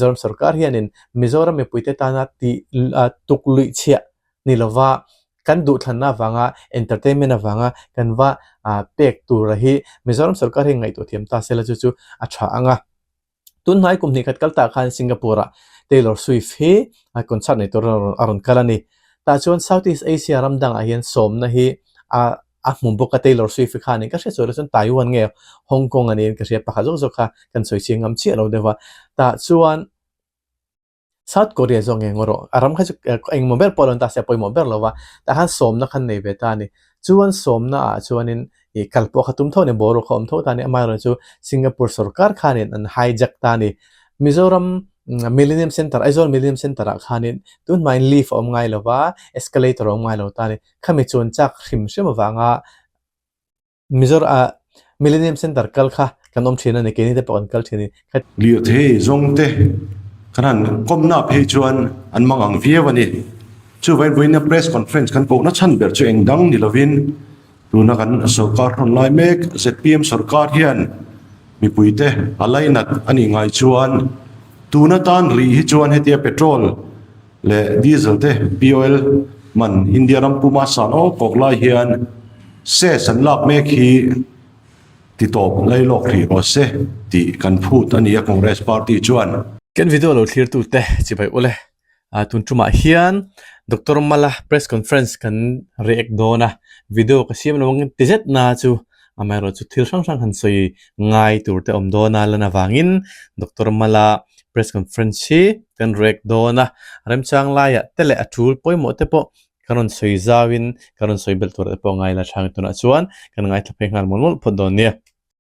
Mizoram sorkar hianin Mizoram mipuite tana tih tuk luih chhiah ni lova kan duhthlanna avanga entertainment avanga kan va pek tura hi Mizoram sorkar hi ngaihtuah thiam ta sela chu chu a tha ang a. Tunhnai kum hnih khat kal tah khan Singapore-ah Taylor Swift hi concert nei tur a rawn kal a ni. Tah chuan Southeast Asia ram dangah hian sawmna hi a a hmu bawk a Taylor Swift hi khanin ka hria chuan chuan Taiwan nge Hong Kong a niin ka hria pakhat zawk zawk kha kan sawi chiang ngam chiah lo deuh a. Tah chuan South Korea zawk nge ngaw rawh a ram kha chu engmaw ber pawh a lo ni ta se a pawimawh ber lo va tah khan sawmna khan nei ve ta a ni. Chuan sawmna ah chuanin ih kal pawh kha tum tho a ni boruak kha awm tho ta a ni amaherawhchu chu Singapore sorkar khanin an hijack ta a ni. Mizoram Millennium Centre Aizawl Millennium Centre ah khanin tunhmain lift a awm ngai lo va escalator a awm ngai lo ta a ni. Khami chuan chak hrim hrim avanga Mizoram ah Millennium Centre kal kha kan awm thin a ni, keini te pawh kan kal thin a ni. Lirthei zawng te kan han kawmna phei chuan an mang ang viau a ni. Chuvain vawiina press conference kan kohna chhan ber chu eng dang ni lovin tuna kan sorkar hrawn lai mek zpm sorkar hian mipuite a lainat a nih ngai chuan tuna tan rih hi chuan hetia petrol leh diesel te POL man India ram puma san awk awk lai hian cess an lak mek hi ti tawp lai lawk hrih rawh se tih kan phut a ni a Congress party chuan. Kan video lo thlir tu te chibai ule tun tumah hian Doctor Mala press conference kan react dawn a video ka siam lo ang ti zet na chu amaherawhchu thil hrang hrang han sawi ngai tur te awm dawn a lan avangin Doctor Mala Press conference hi kan react dawn a, remchang laiah te leh a tul pawimawh te pawh kan rawn sawi zauin kan rawn sawi belh tur te pawh ngai la chhang tunah chuan kan ngaithla phei nghal mawlh mawlh phawt dawn nia.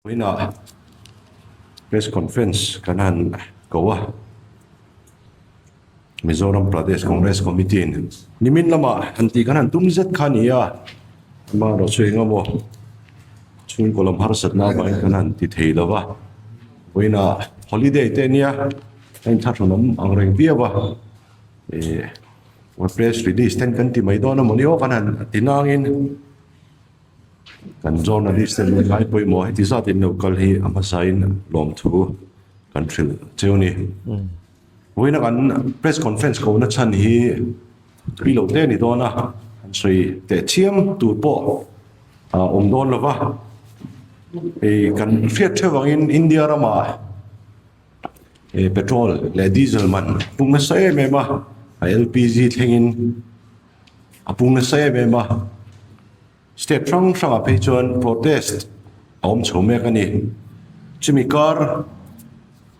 Vawiinah press conference kan han ko a, Mizoram Pradesh Congress Committee in nimin lamah han tih kan han tum zet kha a ni a, amaherawhchu eng emaw chhungkaw lam harsatna avangin kan han ti thei lo va. Vawiinah holiday te ania a inthlahrun awm ang reng viau a, ih press release ten kan ti mai dawn a mawni aw kan han ti nangin kan journalist te leh ngai pawimawh heti zat in lo kal hi a hmasain lawmthu kan hrilh cheu a ni. Vawiina kan press conference ko na chhan hi tui lo te a ni dawn a, han sawi teh chiam tur pawh a awm dawn lo va. Hei kan hriat theuh angin India ramah petrol leh diesel man a pung nasa em em a, a LPG thlengin a pung nasa em em a. State hrang hrangah phei chuan protest a awm chho mek a ni. Chumi kar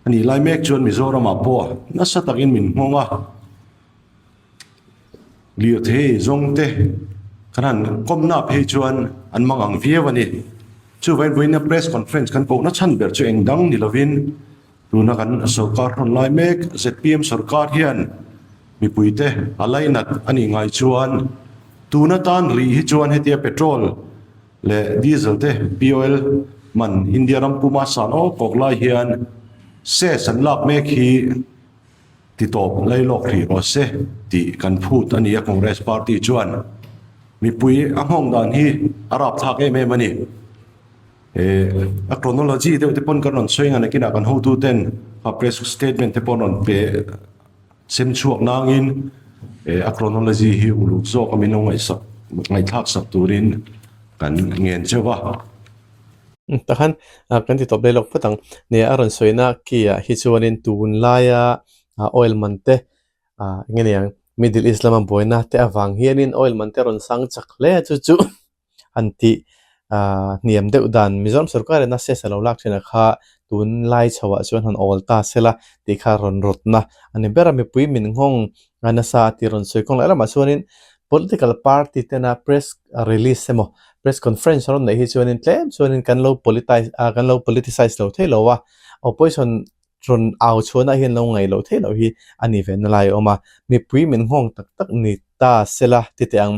a nih lai mek chuan Mizoramah pawh nasa takin min nghawng a. Lirthei zawng te kan han kawmna phei chuan an mang ang viau a ni. Chuvain vawiina press conference kan kohna chhan ber chu eng dang ni lovin tuna kan sorkar hrawn lai mek zpm sorkar hian mipuite a lainat a nih ngai chuan tuna tan rih hi chuan hetia petrol leh diesel te POL man India ram puma san awk awk lai hian cess an lak mek hi Ti tawp lai lawk hrih rawh se tih kan phut a ni a Congress party chuan mipui a nghawng dan hi a rapthlak em em a ni. A chronology deuh te pawn kan rawn sawi ngan nakinah kan hotu ten a press statement te pawh rawn pe sem chhuak nangin a chronology hi uluk zawk a min lo ngaihsak ngaihthlak sak turin kan ngen cheu a. Takhan kan ti tawp leh lawk phawt ang. Nia a rawn sawina ki ah hi chuanin tunlaia oil man te eng nge niang Middle East lama buaina te avang hianin oil man te a rawn sang chak hle a chu chu an tih hniam deuh dan Mizoram sorkarin a cess a lo lak thin a kha tunlai chhoah chuan han awl ta sela tih kha rawn rawtna a ni ber a mipui min nghawng a nasa a tih rawn sawi kawng leh lamah chuanin political party tena press release emaw press conference rawn neih hi chuanin tlem chuanin kan lo politize ah kan lo politicize lo thei lo a opposition rawn au chhuahna hian lo ngaih loh theih loh hi a ni ve na lai a awm a mipui min nghawng tak tak ni ta sela ti teh ang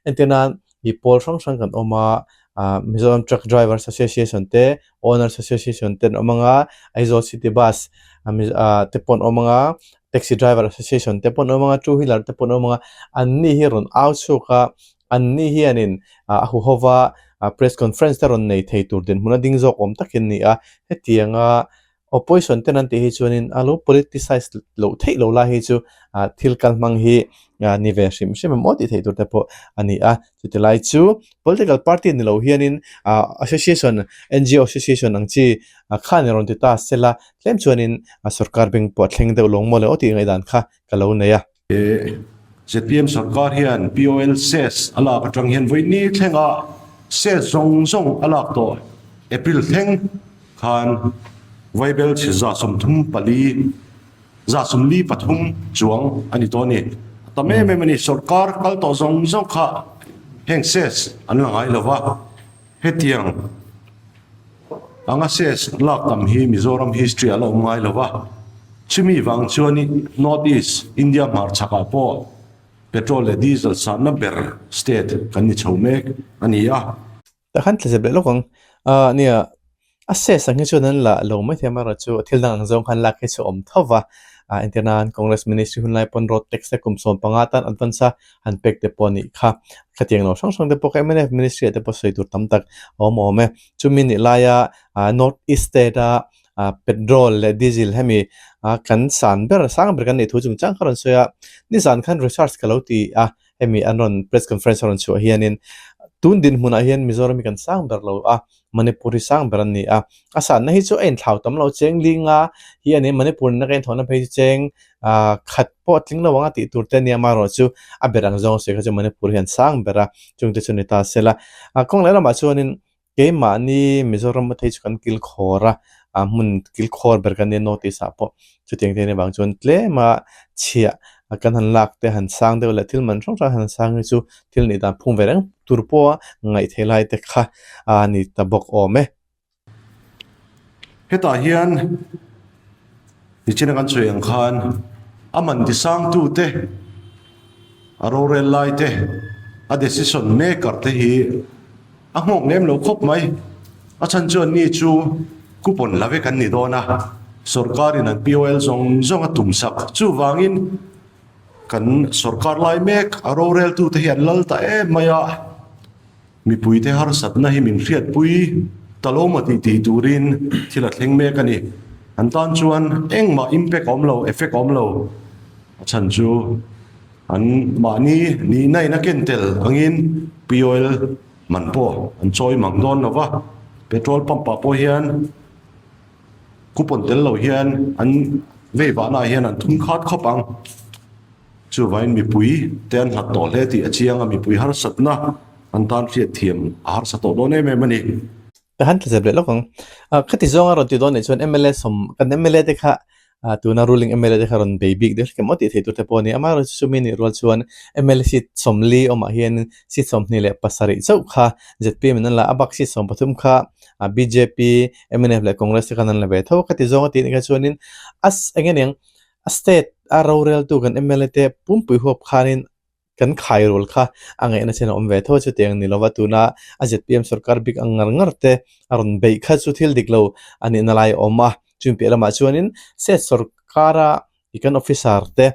entir nan mi pawl hrang hrang kan awm a ah Mizoram truck drivers association te owners association te an awm ang a Aizawl city bus ah te pawh an awm ang a taxi driver association te pawh an awm ang a two wheeler te pawh an awm ang a an ni hi rawn au chhuak a an ni hianin ah a huhova ah press conference te rawn nei thei tur dinhmun a ding zawk awm takin a ni a hetianga. Opposition ten an tih hi chuanin a lo politicize loh theih lo lai hi chu thil kal hmang hi ni ve hrim hrim em aw tih theih tur te pawh a ni a. Chuti lai chu political party ni lo hianin association, NGO association ang chi khan i rawn ti ta sela tlem chuanin sorkar beng pawh a thleng deuh lo maw le aw tih ngaihdan kha ka lo nei a. ZPM sorkar hian POL cess a lak atang hian vawi ni thlenga cess zawng zawng a lak tawh April thleng khan Vaibel chhe 34 143 chuang a ni tawh a ni. A tam em em a ni. Sorkar kal tawh zawng zawng kha heng cess an la ngai lo va, hetiang anga cess lak tam hi Mizoram history ah la awm ngai lo va. Chumi vang chuan North East India hmarchhakah pawh petrol leh diesel sanna ber state kan ni chho mek a ni a. Tah khan tla zep leh lawk ang. Aaa nia, a ses ang hi chuan an la lo mai thei amaherawh chu thil dang ang zawng khan lak hi chu a awm tho va. Aaa entir nan Congress Ministry hun lai pawn road tax te kum 15 tan advance a han pek te pawh a nih kha. Khatiang lo hrang hrang te pawh kha mnf Ministry ah te pawh sawi tur tam tak a awm awm e. Chumi nih laia aaa North East state a aaa petrol leh diesel hemi aaa kan san ber sang ber kan neih thu chungchang kha rawn sawi a. Nizan khan research ka lo ti a. Hemi an rawn press conference a rawn chhuah hianin tun dinhmunah hian Mizoram hi kan sang ber lo a, Manipur hi sang ber an ni a. A sanna hi chu a inthlau tam lo cheng linga hi a ni a, Manipur nena ka inthawhna phei chu cheng khat pawh a tling lo ang a tih tur te a nia, amaherawh chu a ber ang zawng sawi kha chu Manipur hi an sang ber a, chungte chu ni ta se la. Kawng leh lamah chuanin Keimahni Mizoram a thei chu kan kilkhawr a, a hmun kilkhawr ber kan nia North East ah pawh chutiang te avang chuan tlem a chhiah kan han lak te han sang deuh leh thil man hrang hrang han sang hi chu thil nih dan phung ve reng tur pawha ngaih theih lai te kha a ni ta bawk awm e. Hetah hian nichina kan sawi ang khan a man tisangtute a rorel lai te a decision maker te hi A nghawk lem lo khawp mai. A chhan chuan ni chu coupon la vek an ni dawn a, sorkarin an POL zawng zawng a tum sak. Chuvangin kan sorkar lai mek a roreltute hi an lal ta em mai a, mipuite harsatna hi min hriatpui ta lo maw tih tih turin thil a thleng mek a ni. An tan chuan engmah impact a awm lo, effect a awm lo. A chhan chu An mahni nihna in a ken tel angin POL man pawh an chawi mang dawn lo va, petrol pump ah pawh hian coupon tel lo hian an vei vahna ah hian an thum khat khawp ang. Chuvangin mipui te an hlat tawh hle tih a chiang a, mipui harsatna an tan hriatthiam a harsa tawh dawn em em a ni. Ka han tla zep leh lawk ang. Khati zawnga rawn ti dawn nih chuan mla sawm kan mla te kha tuna ruling mla te kha rawn bei bik deuh hlek em aw tih theih tur te pawh a ni. Amaherawhchu chumi nih rual chuan mla seat 40 awmah hian seat 27 chauh kha zpm in an la a, bak seat 13 kha bjp, mnf leh Congress te khan an la ve tho a. Khati zawnga tih nih kha chuanin a eng nge niang a state a roreltu kan mla te pumpui huap khanin Kan khairul kha a ngaihna chen a awm ve tho a, chutiang ni lova tuna a zpm sorkar bik ang ngar ngar te a rawn beih kha chu thil dik lo a nihna lai a awm a. Chumi piah lamah chuanin state sorkara i kan officer te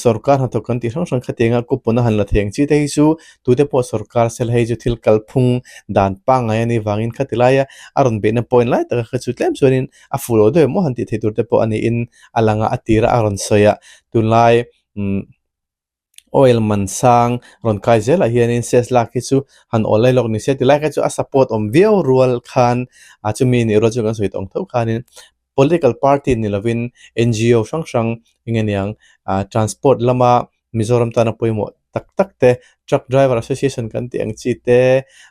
sorkar hnathawk kan tih hrang hrang khatianga coupon a han la thei ang chi te hi chu tute pawh sorkar sel hei chu thil kalphung dan pangngai a nih vangin khati laia a rawn beihna point lai taka kha chu tlem chuanin a fuh lo deuh em aw han tih theih tur te pawh a niin a lang a, a tira a rawn sawi a tunlai umm. Oil man sang rawn kai zelah hianin cess lak hi chu han awl lai lawk ni se tilai kha chu a support awm viau rual khan a chumi nih rual chu kan sawi tawh ang tho khanin political party ni lovin N_G_O hrang hrang eng nge niang ah transport lama Mizoram tana pawimawh tak tak te truck driver association kan tih ang chi te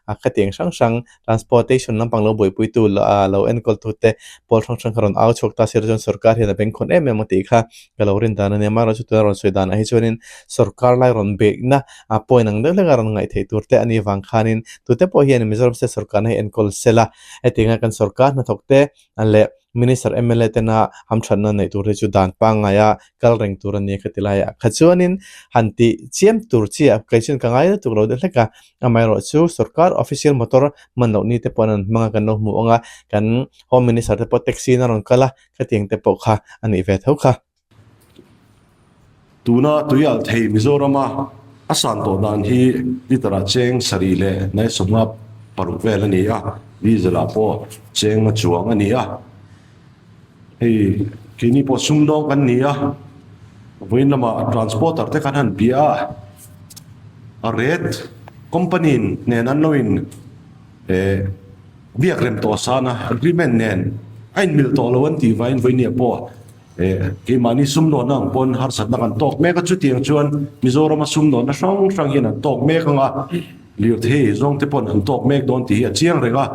ah khatiang hrang hrang transportation lampang lo buaipuitu ah lo enkawl tu te pawl hrang hrang kha rawn au chhuak ta sir chuan sorkar hian a bengkhawn em em a tih kha ka lo rin dan a nia amaherawhchu tuna rawn sawi danah hi chuanin sorkar lai rawn beihna a point ang deuh hlek a rawn ngaih theih tur te a nih vang khanin tute pawh hian Mizoram state sorkarna hi enkawl sela hetianga kan sorkar hnathawk te leh Minister mla tena hamthatna neih tur hi chu dan pangngaia kal reng tur a ni ka ti lai a. Kha chuanin han tih chiam tur chi a kei chuan ka ngai lutuk lo deuh hlek a. Amaherawh chu sorkar official motor hman loh ni te pawh an rawn hmang a kan lo hmu ang a, kan Home Minister te pawh taxi in a rawn kal a, khatiang te pawh kha a nih ve tho kha. Tuna tuialh thei Mizorama a san tawh dan hi liter ah cheng sarih leh nai 56 vel a ni a, diesel ah pawh cheng a chuang a ni a. Hei keini pawh sumdawng kan ni a, vawiin lamah transporter te khan han bia a, a rate company nen an lo in eh biak rem tawh san a, agreement nen a inmil tawh lo an tih vangin vawiin ah pawh eh keimahni sumdawnna ang pawn harsatna kan tawk mek a, chutiang chuan Mizorama sumdawnna hrang hrang hian an tawk mek ang a, lirthei zawng te pawn an tawk mek dawn tih hi a chiang reng a.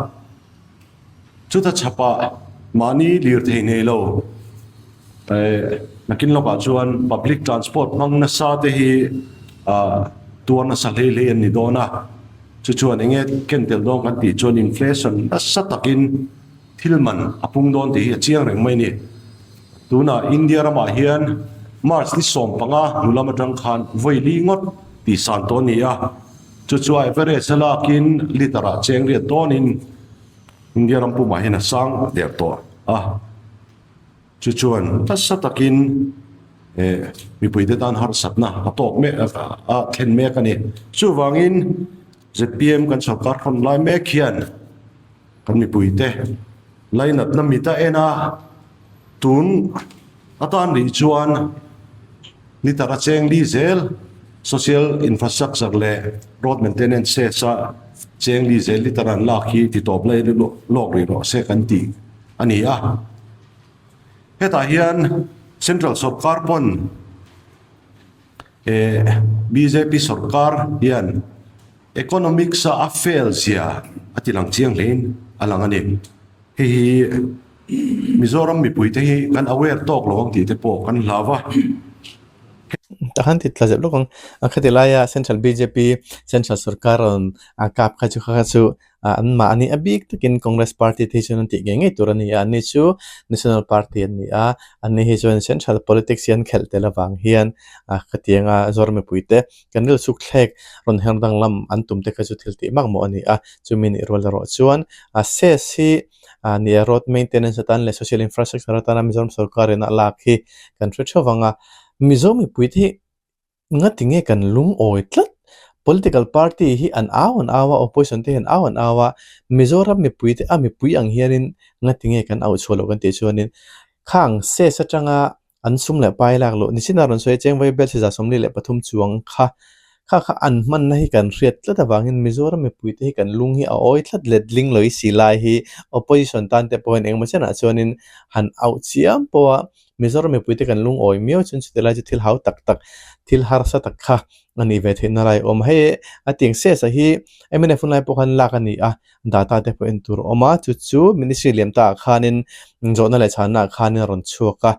Chuta chhapah mahni lirthei nei lo eh nakin lawkah chuan public transport hmang nasa te hi ah tuar nasa hlei hlei an ni dawn a, chu chuan eng nge ken tel dawn kan tih chuan inflation nasa takin thil man a pung dawn tih hi a chiang reng mai a ni. Tunah India ramah hian March ni 15 hnu lam atang khan vawi li ngawt tih san tawh a ni a. Chu chu a average a lakin liter ah cheng riat dawnin India ram pumah hian a sang der tawh a. Chu chuan nasa takin eh mipuite tan harsatna a tawk mek a thlen mek a ni. Chuvangin zpm kan sorkar hrawn lai mek hian kan mipuite lainatna mit a en a, tun atan rih chuan Liter a cheng li zel, Social Infrastructure leh Road Maintenance cess a cheng li zel liter an lak hi ti tawp lai lawk rih rawh se kan tih a ni a. Hetah hian Central sawrkar pawn eh bjp sawrkar hian Economics a a fail zia a ti lang chiang hlein a lang a ni. Hei hi Mizoram mipuite hi kan aware tawk lo ang tih te pawh kan hlau va. Ta khan ti tla zeuh lawk ang. A khati laia Central bjp, Central sorkar rawn a kap kha chu kha kha chu an mahni a bik takin Congress party te hi chuan an tih ngei ngei tur a ni a. Anni chu National Party an ni a, anni hi chuan Central politics hi an khelh tel avang hian khatianga Zoram mipuite Kan rilru chhuk thlek rawn her danglam an tum te kha chu thil tih mak mawh a ni a, chumi nih rual erawh chuan cess hi nia road maintenance atan leh social infrastructure atana Mizoram sorkarin a lak hi kan hre theuh vang a, Mizo mipui te hi ngati nge kan lungawi tlat? Political party hi an au an au a, opposition te hi an au an au a, Mizoram mipui te a mipui ang hianin ngati nge kan auh chhuah loh kan tih chuanin khang cess atanga An sum leh pai lak loh nichin a rawn sawi a, cheng vai bel 143 chuang kha kha kha an hmanna hi kan hriat tlat avangin Mizoram mipuite hi kan lung hi a awi tlat let ling lo i si lai hi opposition tan te pawhin engemaw chenah chuanin han auh chiam pawh a, Mizoram mipuite kan lung awi miau chuan chuti lai chu thil hau tak tak thil harsa tak kha a nih ve theihna lai a awm. Hei a tiang sesa hi mnf hun lai pawh khan lak a ni a. Data te pawh en tur a awm a, chu chu ministry liam ta ah khanin zawhna leh chhanna ah khanin a rawn chhuak a,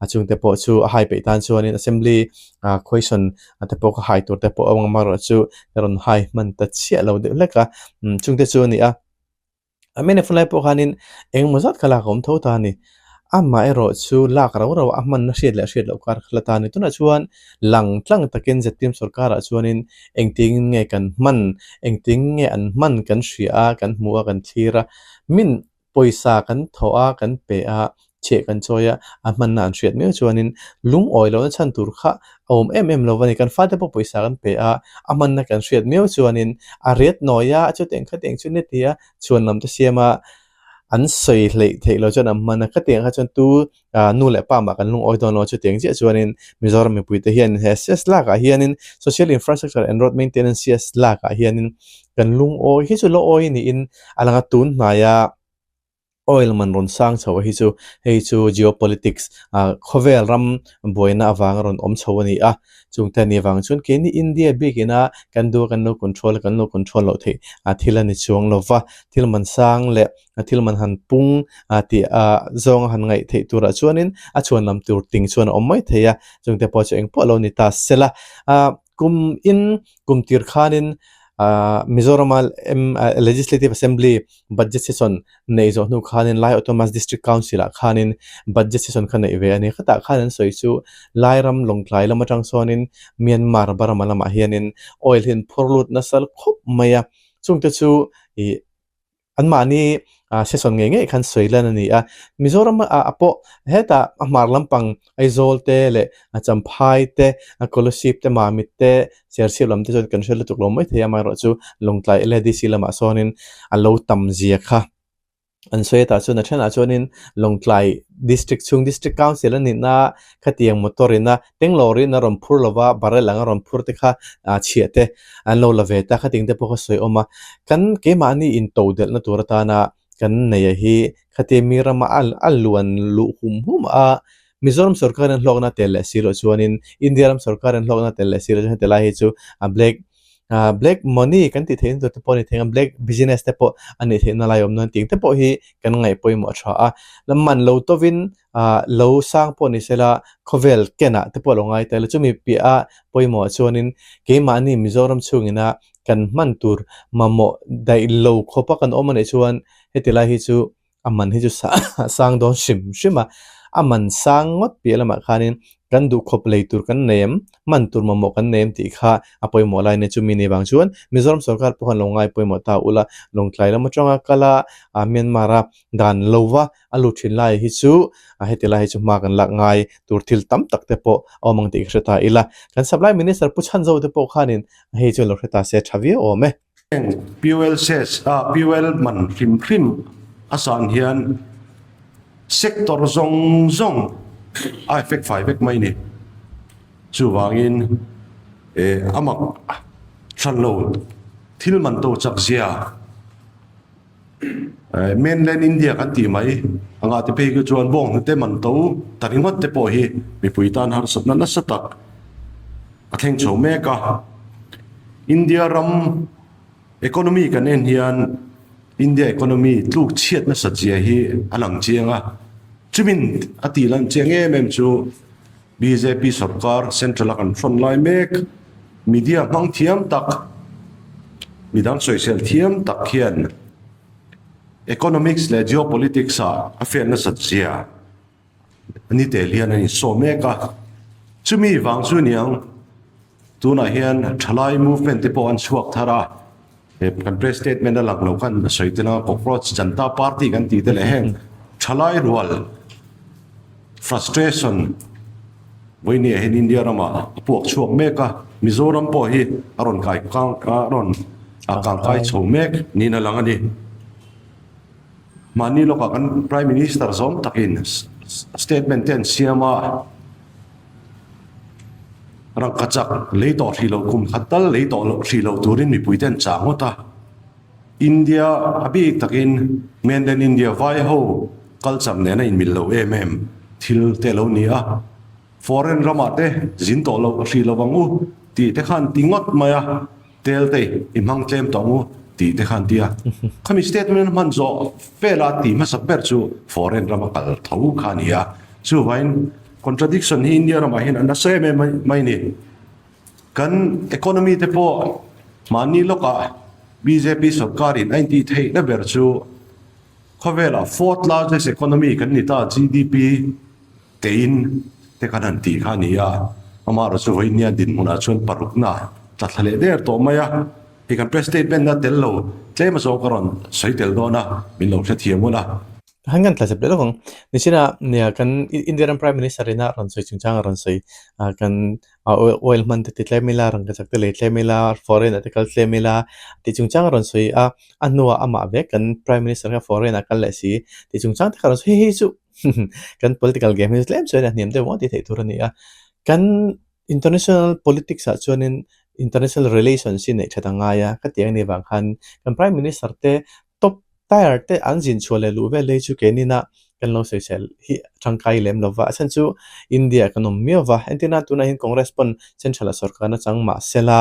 a chungte pawh chu a hai peih tan chuanin assembly ah question te pawh kha hai tur te pawh a awm ang amaherawhchu a rawn hai hman ta chiah lo deuh hlek a, chungte chu a ni a. A main a lai pawh khanin engemaw zat kha lak a awm tho ta a ni. Amaherawh chu lak rau rau a hmanna hriat leh hriat loh kar kha la ta a ni. Tunah chuan lang tlang takin zpm sorkarah chuanin engtin nge kan hman, engtin nge an hman kan hria a, kan hmu a, kan thlir a. Min pawisa kan thawh a, kan pe a, chhiah kan chawi a, a hmanna an hriat miau chuanin lungawi lohna chhan tur kha a awm em em lo a ni. Kan fate pawh pawisa kan pe a, a hmanna kan hriat miau chuanin a riat nawi a, chutiang khatiang chu ni tia chhuan lam te siam a, an sawi hleih theih loh chuan an hman a, khatiang kha chuan tu nu leh pa mah kan lungawi dawn lo a, chutiang chiah chuanin Mizoram mipuite hian he cess lakah hianin Social Infrastructure and Road Maintenance cess lakah hianin kan lungawi hi chu la awi niin a lang a, tun hnaia oil man rawn sang chho hi chu hei chu geopolitics khawvel ram buaina avanga rawn awm chho a ni a, chungte a nih avang chuan keini India bikina kan duh a kan lo control a kan lo control loh theih thil a ni chuang lo va, thil man sang leh thil man han pung tih zawnga han ngaih theih turah chuanin a chhuan lam tur ting chuan a awm mai thei a, chungte pawh chu engpawh lo ni ta sela. Kum in kum tir khanin Mizorama Legislative Assembly Budget Session neih zawh hnu khanin Lai Autonomous District Council ah khanin Budget Session kha neih ve a ni. Khatah khan an sawi chu Lai ram Lawngtlai lam atang sawnin Myanmar Burma lamah hianin oil hi an phur lut nasa khawp mai a, chungte chu ih Anmahni session ngei ngei khan sawi lan a ni a. Mizoram ah pawh hetah a hmar lampang Aizawl te leh Champhai te, Kolasib te, Mamit te, Serchhip lam te chuan kan hre lutuk lo mai thei a, amaherawhchu Lawngtlai LADC lamah sawnin a lo tam zia kha. An sawi atah chuan a thenah chuanin Lawngtlai District chhung District Council a nihna khatiang motor ina Tenglawr in a rawn phur lova barrel ang a rawn phur te kha ah chhiah te an lo la ve ta khatiang te pawh kha sawi awm a. Kan keimahni into delhna tur atana kan neih a hi khatia mi rama a a luan luh hum hum a Mizoram sorkar in hlawkna tel leh si loh chuanin India ram sorkar in hlawkna tel leh si loh chuan heti lai hi chu a black ah black money kan tih theih na tur te pawh a ni thei ang a black business te pawh a nih theih na lai a awm dawn tih te pawh hi kan ngaih pawimawh tha a la man lo tawvin ah lo sang pawh ni sela khawvel kenah te pawh a lo ngai tel a chumi piah a pawimawh chuanin keimahni Mizoram chhungina kan hman tur mamawh daih lo khawp a kan awm a nih chuan heti lai hi chu a man hi chu sang dawn hrim hrim a, a man sang ngawt piah lamah khanin kan duhkhawp lei tur kan nei em, man tur mamawh kan nei em tih kha a pawimawh lai a ni. Chumi ni vang chuan Mizoram sorkar pawh khan lo ngai pawimawh ta ula, Lawngtlai lam atanga kal a, Myanmar a dan lova a lut thin lai hi chu heti lai hi chu hma kan lak ngai tur thil tam tak te pawh a awm ang tih ka hre ta ila. Kan Supply Minister Pu Chhanzo te pawh khanin hei chuan lo hre ta se tha viau awm e. Heng fuel cess a fuel man hrim hrim a san hian sector zawng zawng a effect fai vek mai ni. Chuvangin eh a mak hran lo thil man to chak zia eh mainland India kan tih mai anga te phei khi chuan bawng hnute man to ta ringawt te pawh hi mipui tan harsatna nasa tak A thleng chho mek a, India ram economy kan en hian India economy tluk chhiat nasat zia hi a lang chiang a, chumin a tih lan chiang em em chu bjp sorkar central a kan hrawn lai mek, media hmang thiam tak, midang sawisel thiam tak hian economics leh geopolitics ah a fiah nasat zia. Ni tel hian an insaw mek a, chumi vang chu niang tunah hian thalai movement te pawh an chhuak thar a, he kan press statement a lang lo khan a sawi tel anga cockroach janta party kan tih te leh heng thalai rual frustration vawinia hian India ramah a puak chhuak mek a, Mizoram pawh hi a rawn kai kang a rawn kang kai chho mek niin a lang a ni. Mahni lawkah kan Prime Minister zawm takin statement te an siam a, rangkachak lei tawh hrih loh kum khat tal lei tawh loh hrih loh turin mipui te an chah ngawt a. India a bik takin mainland India vai ho culture nen a inmil lo em em thil te a lo ni a. Foreign ramah te zin tawh loh hrih lo ang u tih te khan ti ngawt mai a. Tel te i hmang tlem tawh ang u tih te khan tia. Khami statement hman zawh vela tih hmasak ber chu foreign rama kal tho kha a ni a. Chuvain contradiction hi India ramah hian a nasa em em mai ni. Kan economy te pawh mahni lawkah bjp sorkarin a intih theihna ber chu khawvelah fourth largest economy kan ni ta GDP. Tein te kan han tih kha a ni a, amaherawh chu vawiin nia dinhmunah chuan parukna tla thla leh der tawh mai a, hei kan press statement a tel lo tlem a zawng ka rawn sawi tel dawn a, min lo hrethiam un a. Han kan tla zep leh lawk ang. Nichina nia kan India ram Prime Minister ina rawn sawi chungchang a rawn sawi ah kan oil hman te ti tlem ila, rangkachak te lei tlem ila, foreign ah te kal tlem ila tih chungchang a rawn sawi a, a hnuah amah vek kan Prime Minister kha foreign ah kal leh si tih chungchang te kha a rawn sawi hei hi chu Kan political game hi tlem chuan a hniam deuh ngawt tih theih tur a ni a. Kan international politics ah chuanin international relations hi neih that a ngai a, ka tih ang nih vang khan kan prime minister te top tier te an zin chhuah leh luh vel hi chu keinin a kan lo sawisel hi a tangkai lem lo va, a chhan chu India kan awm miau va, entirna tunah hian Congress pawn central ah sorkar na chang mahsela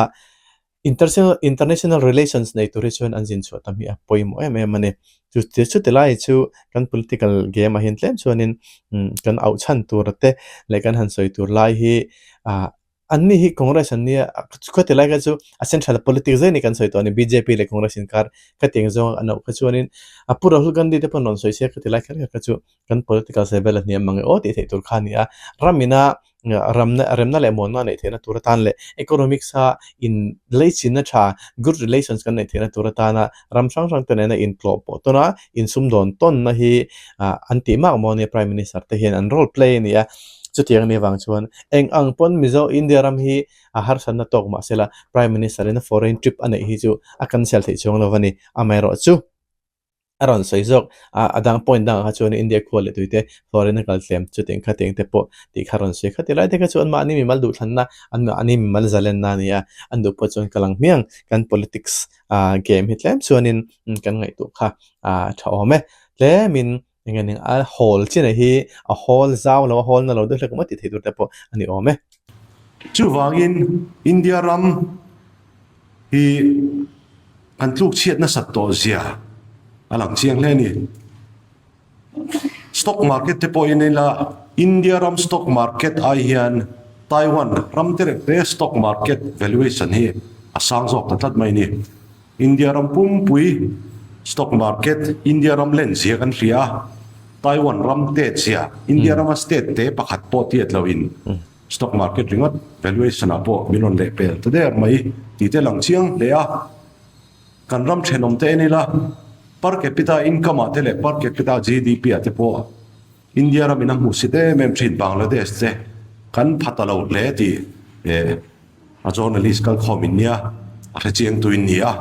International relations nei tur hi chuan an zin chhuah tam hi a pawimawh em em a ni. Chuti lai chu kan political game ah hian tlem chuanin kan auh chhan tur te leh kan han sawi tur lai hi ah an ni hi Congress an nia khawti lai kha chu a central politics zet ni kan sawi tawh a ni bjp leh Congress inkar khatiang zawng an auh kha chuanin a Pu Rahul Gandhi te pawh an rawn sawi sia khati lai kher kher kha chu kan political level a hniam mang e aw tih theih tur kha a ni a. Ramina ramna remna leh muanna neih theihna tur atan leh economics a in leichinna tha good relations kan neih theihna tur atana ram hrang hrang te nena intlawh pawh tawn a insumdawn tawnna hi ah an tih mak maw nia prime minister te hian an role play a ni a chutiang anih vang chuan eng ang pawn Mizo India ram hi a harsatna tawk mahsela prime minister in a foreign trip a neih hi chu a cancel theih chuang lo a ni amaherawhchu. A rawn sawi zawk a, a dang point dangah kha chuan India khua leh tuite foreign a kal tlem chutiang khatiang te pawh tih kha a rawn sawi kha ti lai te kha chu anmahni mimal duhthlanna, anmahni mimal zalenna a ni a, an duh pawh chuan ka lang hmiang kan politics ah game hi tlem chuanin kan ngaihtuah kha a tha awm e. Tlemin eng nge ning a hawl chin hi a hawl zau lo a hawl na lo deuh hlek maw tih theih tur te pawh a ni awm e. Chuvangin India ram hi an tluk chhiat nasat tawh zia a lang chiang hle a ni. Stock market te pawhin ila India ram stock market ai hian Taiwan ram te rek te stock market valuation hi a sang zawk ta tlat mai a ni. India ram pumpui stock market India ram len zia kan hria a, Taiwan ram tet zia India rama state te pakhat pawh tiat lo in stock market ringawt valuation ah pawh min rawn leh pel ta der mai tih te lang chiang hle a. Kan ram thenawm te en ila per capita income ah te leh per capita GDP ah te pawh India ram in a hmuhsit em em thin Bangladesh te kan pha ta lo hle tih a journalist kal khawm in nia, a hre chiang tu in ni a.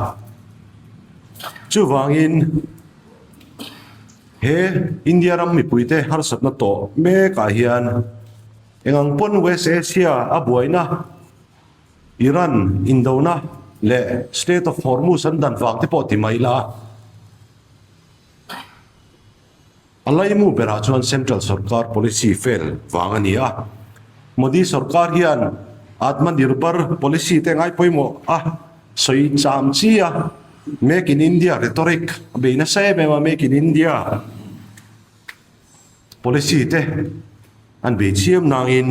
Chuvangin he India ram mipuite harsatna tawh mekah hian engang pawn West Asia a buaina Iran indona leh Strait of Hormuz an dan vang te pawh ti mai la. A laimu berah chuan Central sorkar policy fail vang a ni a. Modi sorkar hian Atmanirbhar policy te ngai pawimawh a sawi cham chi a, Make in India rhetoric a bei nasa em em a, Make in India policy te an bei chiam nangin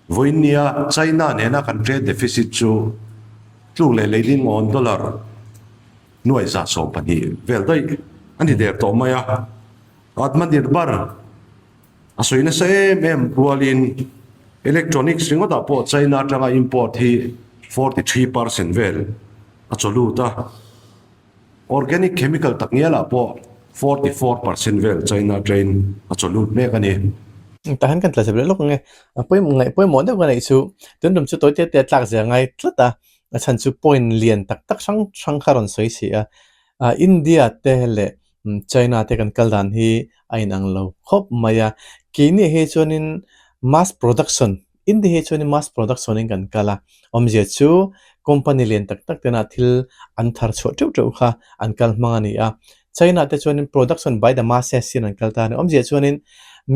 vawiinnia China nena kan trade deficit chu tluk leh leilin ngawn dollar Nuai 12% vel daih a ni der tawh mai a, Atmanirbhar a sawi nasa em em rualin electronics ringawtah pawh China atanga import hi 43% vel a chaw lut a, organic chemical tak ngialah pawh 44% vel China atangin a chaw lut mek a ni. Tah hian kan tla zep leh lawk ang e, a pawimawh pawimawh deuh ka neih chu tun tum chu tawi te te a tlak zia ngai tlat a, A chhan chu point lian tak tak hrang hrang kha rawn sawi si a, ah India te leh China te kan kal dan hi a inang lo khawp mai a, keini hi chuanin mass production India hi chuanin mass production in kan kal a, awmzia chu company lian tak tak tena thil an thar chhuah teuh teuh kha an kal hmang a ni a, China te chuanin production by the masses in an kal ta a ni, awmzia chuanin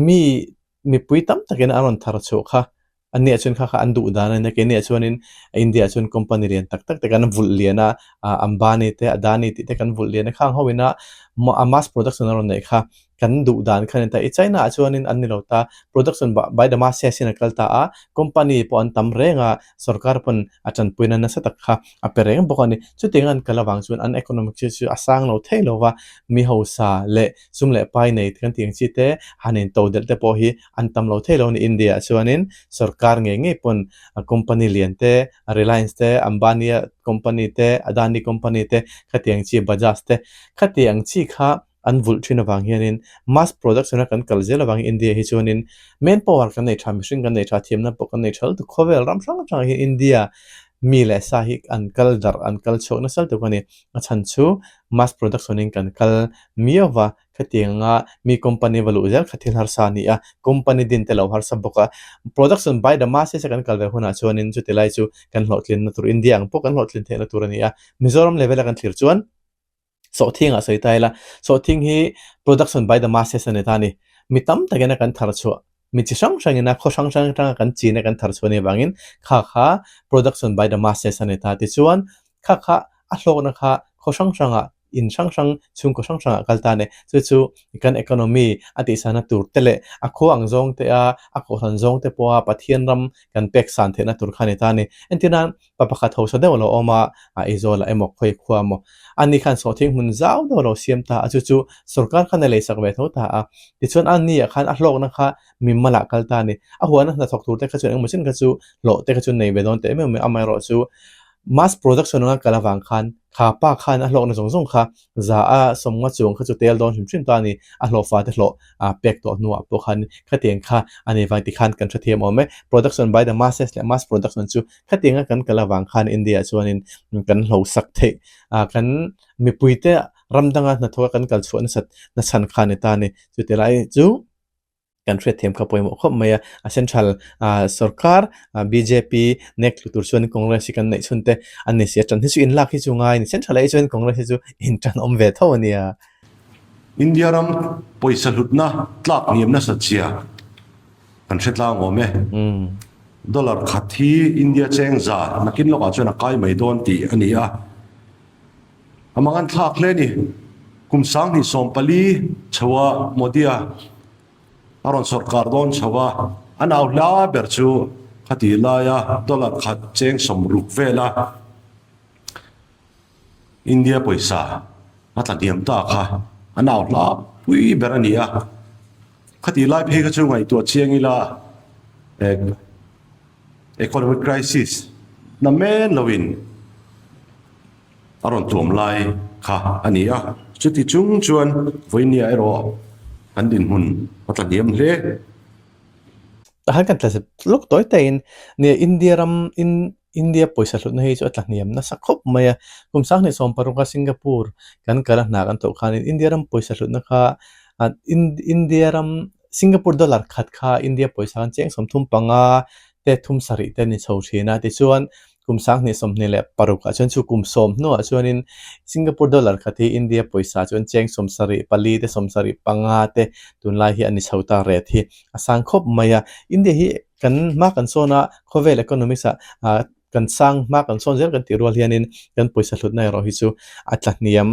mi mipui tam takin an rawn thar chhuah kha an nih ah chuan kha kha an duh dan a nia keini ah chuanin India ah chuan company lian tak tak te kan vulh lian a ah Ambani te Adani tih te kan vulh lian a khang ho ina a mass production a rawn neih kha kan duh dan kha a ni ta i China ah chuanin an ni lo ta production by the masses in a kal ta a company pawh an tam reng a sorkar pawn a tanpuina nasa tak kha a pe reng bawk a ni chutiang an kal avang chuan an economic chu chu a sang lo thei lo va mi hausa leh sum leh pai nei kan tih ang chi te han in to delh te pawh hi an tam lo thei lo a ni. India ah chuanin sorkar ngei ngei pawn company lian te Reliance te Ambani a company te Adani company te khatiang chi Bajaj te khatiang chi kha an vulh thin avang hianin mass production a kan kal zel avangin India hi chuanin man power kan nei tha mihring kan nei tha thiamna pawh kan nei tha lutuk khawvel ram hrang hrangah hian India mi leh sa hi an kal darh an kal chhuak nasa lutuk a ni. A chhan chu mass production in kan kal miau va, khatiang anga mi company va luh zel kha thil harsa a ni a, company din te lo harsa bawk a, production by the masses a kan kal ve hunah chuanin chuti lai chu kan hlawhtlinna tur India ang pawh kan hlawhtlin theihna tur a ni a, Mizoram level a kan thlir chuan sawhthing ah sawi ta ila, sawhthing hi production by the masses a ni ta a ni, mi tam takin a kan thar chhuah mi chi hrang hrangin a khaw hrang hrang atanga kan chin a kan thar chhuah a nih avangin kha kha production by the masses a ni ta tichuan kha kha a hlawkna kha khaw hrang hrangah in hrang hrang chhungkaw hrang hrangah kal ta a ni chu chu kan economy a tihsana tur te leh a khua ang zawng te a a kohhran zawng te pawha Pathian ram kan pek san theihna tur kha a ni ta a ni entir nan pa pakhat hausa deuh a lo awm a a Aizawl ah emaw khawi khua emaw ani khan sawhthing hmun zau deuh a lo siam ta a chu chu sorkar khan a lei sak ve tho ta a tichuan a ni ah khan a hlawkna kha mi malah kal ta a ni a huana hnathawk tur te kha chuan engemaw chin kha chu hlawh te kha chu nei ve dawn teh em em amaherawh chu mass production anga kal avang khan kha pa khan a hlawkna zawng zawng kha za a sawmnga chuang kha chu tel dawn hrim hrim ta a ni a hlawhfa te hlawh ah pek tawh hnuah pawh khan khatiang kha a ni vang tikhan kan hrethiam awm e production by the masses leh mass production chu Khatianga kan kal avang khan India chuanin kan hlosak theih ah kan mipuite Ram danga hnathawka kan kal chhuah nasat nachhan kha a ni ta a ni. Chuti lai chu kan hriatthiam kha pawimawh khawp mai a. A central sorkar bjp nek tlu tur chuan Congress hi kan neih chhun te a ni si a. Tan hi chu inlak hi chu ngai a ni. Central ah hi chuan Congress hi chu intan awm ve tho a nia. India ram pawisa hlutna tlak hniam nasat zia kan hre tlang awm e. Dollar khat hi India cheng za nakin lawkah chuan a kai mai dawn tih a ni a. A mang an thlak hle a ni. Kum sanghnih 14 chhoa Modi-a a rawn sawrkar dawn chho a, a nau hla ber chu khati laia dollar khat cheng 60 vela India pawisa a tla hniam ta kha a nau hla pui ber a ni a. Khati lai phei kha chu ngaihtuah chiang ila economic crisis na men loin a rawn tuam lai kha a ni a. Chuti chung chuan vawinia erawh kan dinhmun a tla hniam hle. Tahan kan tla zep lawk tawi tawiin nia India ram in India pawisa hlutna hi chu a tla hniam nasa khawp mai a. Kum sanghnih 16 a Singapore kan kal a hna kan tawh khanin India ram pawisa hlutna kha India ram Singapore dollar khat kha India pawisa khan cheng 35 te 37 te a ni chho thin a. Tichuan kum 2026 ah chuan chu kum sawm hnuah chuanin Singapore dollar khat hi India pawisa chuan cheng 74 te 75 te tunlai hi a ni chho ta ret hi a sang khawp mai a. India hi kan hma kan sawn a, khawvel economics ah ah kan sang hma kan sawn zel kan tih rual hianin kan pawisa hlutna erawh hi chu a tla hniam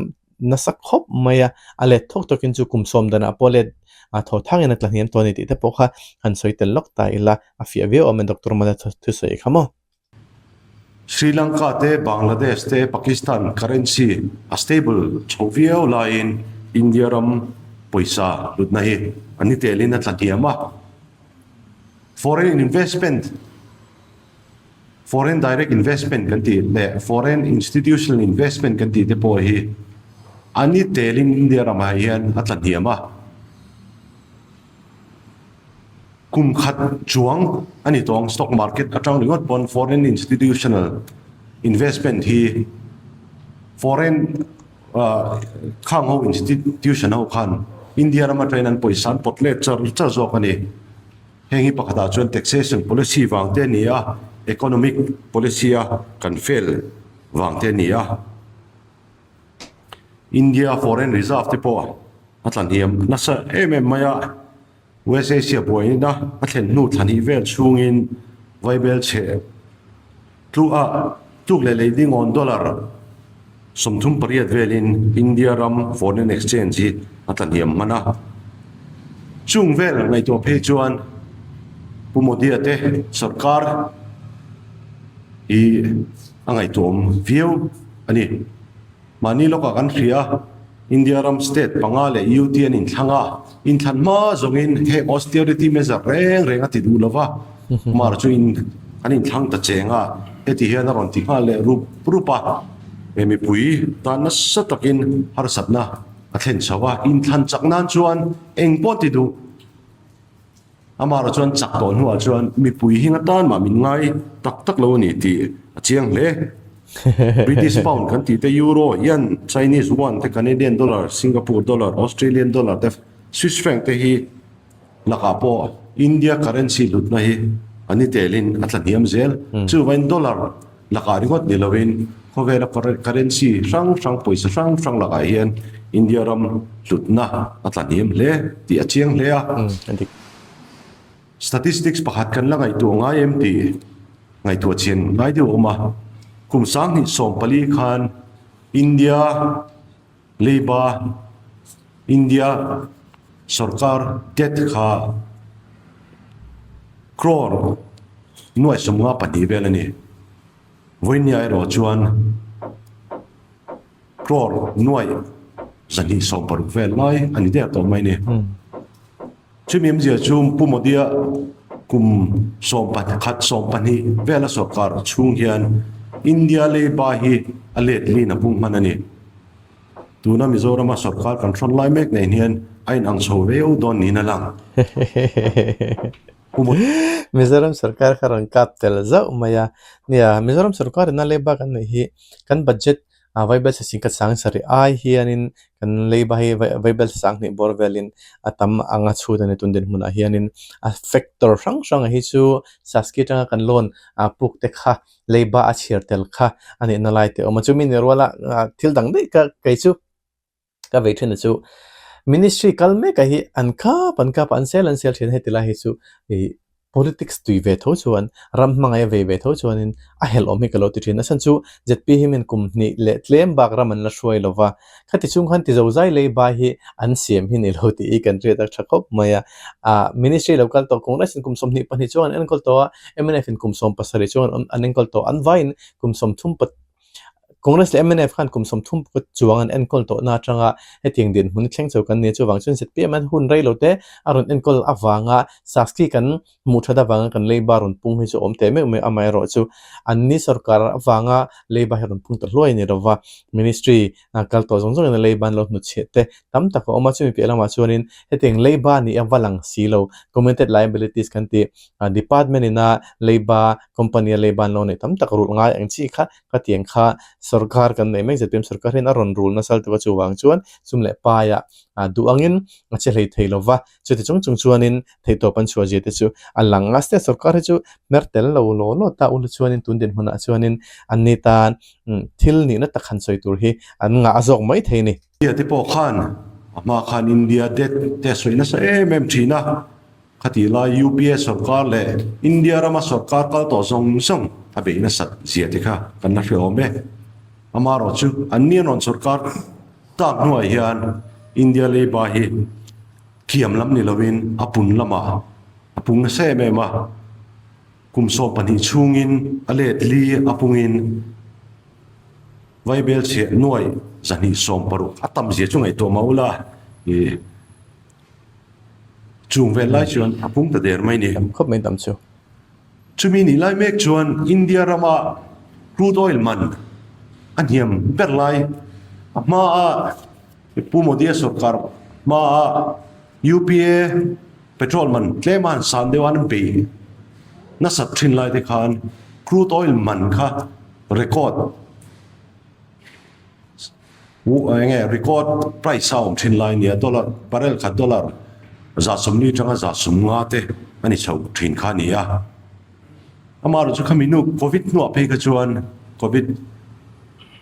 nasa khawp mai a. A let thawk tawkin chu kum sawm danah pawh let a thaw thangin a tla hniam tawh a ni tih te pawh kha han sawi tel lawk ta ila a fiah viau awm e Doctor Mala thusawi kha maw. Sri Lanka te, Bangladesh te, Pakistan currency a stable chho viau laiin India ram pawisa hlutna hi a ni telin a tla hniam a. Foreign investment, foreign direct investment kan tih leh foreign institutional investment kan tih te pawh hi a ni telin India ramah hian a tla hniam a. Kum khat chuang a ni tawng stock market atang ringawt pawn foreign institutional investment hi foreign khang ho institution ho khan India ram atangin an pawisa an pawt let char char zawk a ni. Heng hi pakhatah chuan taxation policy vang te a ni a, economic policy a kan fail vang te a ni a. India foreign reserve te pawh a tla hniam nasa em em mai a. West Asia buaina a thlen hnu thla hnih vel chhungin vaibel chhe tlu a tluk leh lei dingawn dollar 38 velin India ram foreign exchange hi a tla hniam hman a. Chung vel ngaihtuah phei chuan Pu Modi-a te sorkar hi a ngaihtuahawm viau a ni. Mahni lawkah kan hria a, India ram state panga leh UT an inthlang a, inthlan hma zawngin heng austerity measure reng reng a ti duh lova, Mar chu in an inthlang ta cheng a, heti hian a rawn ti nghal leh rup rup a, he mipui tan nasa takin harsatna a thlen chho a, inthlan chak nan chuan eng pawh ti duh. Amah chuan chak tawh hnuah chuan mipui hing atan mah min ngai tak tak lo a ni tih a chiang hle. British pound kan tih te, Euro, Yen, Chinese yuan te, Canadian dollar, Singapore dollar, Australian dollar te, Swiss franc te hi lakah pawh India currency hlutna hi a ni telin a tla hniam zel. Chuvangin dollar lakah ringawt ni lovin khawvela currency hrang hrang, pawisa hrang hrang lakah hian India ram hlutna a tla hniam hle tih a chiang hle a. Statistics pakhat kan la ngaihtuah ngai em tih ngaihtuah chian ngai deuh a awm a. Kum 2014 khan India leiba India sorkar debt kha crore nuai 54 vel a ni. Vawinia erawh chuan crore nuai 260 vel lai a ni der tawh mai a ni. Chumi awmzia chu Pu Modi-a kum 11, 12 vela sorkar chhung hian India leiba hi a let lin a pung hman a ni. Tuna Mizorama sorkar kan hrawn lai mek nen hian a inang chho viau dawn niin a lang. Pu Modi. Mizoram sorkar kha rawn kap tel zauh mai a. Nia, Mizoram sorkar ina leiba kan neih hi kan budget. A vaibelchhe singkhat sang sarih ai hianin kan leiba hi vaibelchhe sanghnih bawr velin a tam anga chhut a ni tun dinhmunah hianin a factor hrang hrang hi chu Saski atanga kan loan puk te kha leiba a chhiar tel kha a nihna lai te a awm a chumi ni ruala thil dang daih ka kei chu. Ka vei thin a chu ministry kal mek ah hi an khap an khap a an sel an sel thin a heti lai hi chu ih politics tui ve tho chuan ram hmangaih a vei ve tho chuanin a helh awm hi ka lo ti thin a chhan chu zpm hian kum hnih leh tlem bak ram an la hruai lo va khati chung khan ti zo zai lei bai hi an siam hi ni lo tih hi kan hriat a tha khawp mai a ah ministry lo kal tawh Congress in kum 22 chuan an enkawl tawh a mnf in kum 17 chuan an enkawl tawh an vaiin kum 30 Congress leh mnf khan kum 30 pakhat chuang an enkawl tawhna atanga hetiang dinhmun thleng chho kan ni a, chuvang chuan zpm an hun rei lo te a rawn enkawl avanga Saski kan hmuh that avanga kan leiba rawn pung hi chu a awm teh meuh mai amaherawhchu anni sorkar avanga leiba hi rawn pung ta hluai a ni lova, ministry kal tawh zawng zawngin a leiba an lo hnutchhiah te tam tak a awm a, chumi piah lamah chuanin hetiang leiba nih a va lang si lo committed liabilities kan tih department ina leiba company a leiba an lo neih tam tak rulh ngai ang chi kha ka tiang kha sorkar kan neih mek zpm sorkar hian a rawn rul nasa lutuk a chuvang chuan sum leh paiah duh angin a che hlei thei lova chuti chung chung chuanin theihtawp an chhuah zia te chu a lang a state sorkar hi chu hmer tel lo law law ta ula chuanin tun dinhmunah chuanin an ni tan thil nihna tak han sawi tur hi an ngah zawk mai thei a ni. India te pawh khan a hma khan India debt te a sawi nasa em em thin a, Khatih lai UPA sorkar leh India rama sorkar kal tawh zawng zawng a beih nasat zia te kha kan la hre awm e. Amaherawh chu an ni an rawn sorkar tak hnuah hian India leiba hi kiam lam ni loin a pun lamah a pung nasa em em a. Kum 12 chhungin a let li a pungin Vaibel chhiah nuai 260 a tam zia chu ngaihtuah mah ula i. Chung vel lai chuan a pung ta der mai ni. Tam khawp mai tam chu. Chumi nih lai mek chuan India rama crude oil man a hniam ber lai a hma a Pu Modi-a sorkar hma a UPA petrol man tlem a han san deuh a an bei nasat thin lai te khan crude oil man kha record Enge record price a awm thin lai nia dollar barrel khat dollar 140 atanga 150 te a ni chho thin kha a ni a. Amaherawh chu khami nu covid hnuah phei kha chuan covid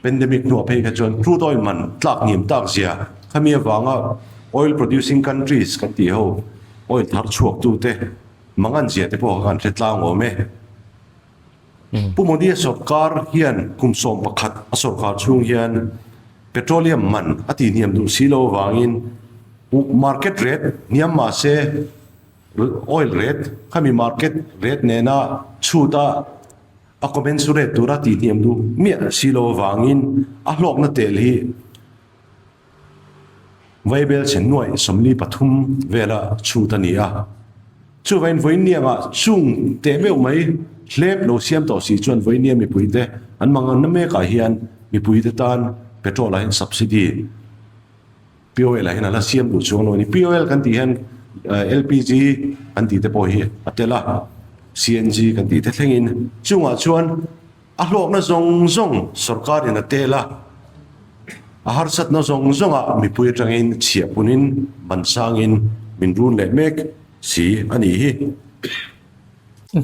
pandemic hnuah phei kha chuan crude oil man tlak hniam tak zia khami avanga oil producing countries kan tih ho oil thar chhuak tu te mangan zia te pawh kha kan hre tlang awm e. Pu Modi-a sorkar hian kum 11 a sorkar chhung hian petroleum man a tihhniam duh si lo avangin market rate hniam mah se oil rate khami market rate nena chhuta a commensurate tura tihhniam duh miah si lo avangin a hlawkna tel hi Vaibel chhe nuaih 43 vela chhut a ni a. Chuvain vawiinniangah chung teh meuh mai hlep lo siam tawh si chuan vawiinnia mipuite an manganna mekah hian mipuite tan petrol ah hian subsidy POL ah hian a la siam duh chuang lo a ni. POL kan tih hian LPG kan tih te pawh hi a tel a, CNG kan tih te thlengin chungah chuan A hlawkna zawng zawng sorkarin a tel a, a harsatna zawng zawngah mipui atangin chhiah punin ban sangin min run leh mek si a nih hi.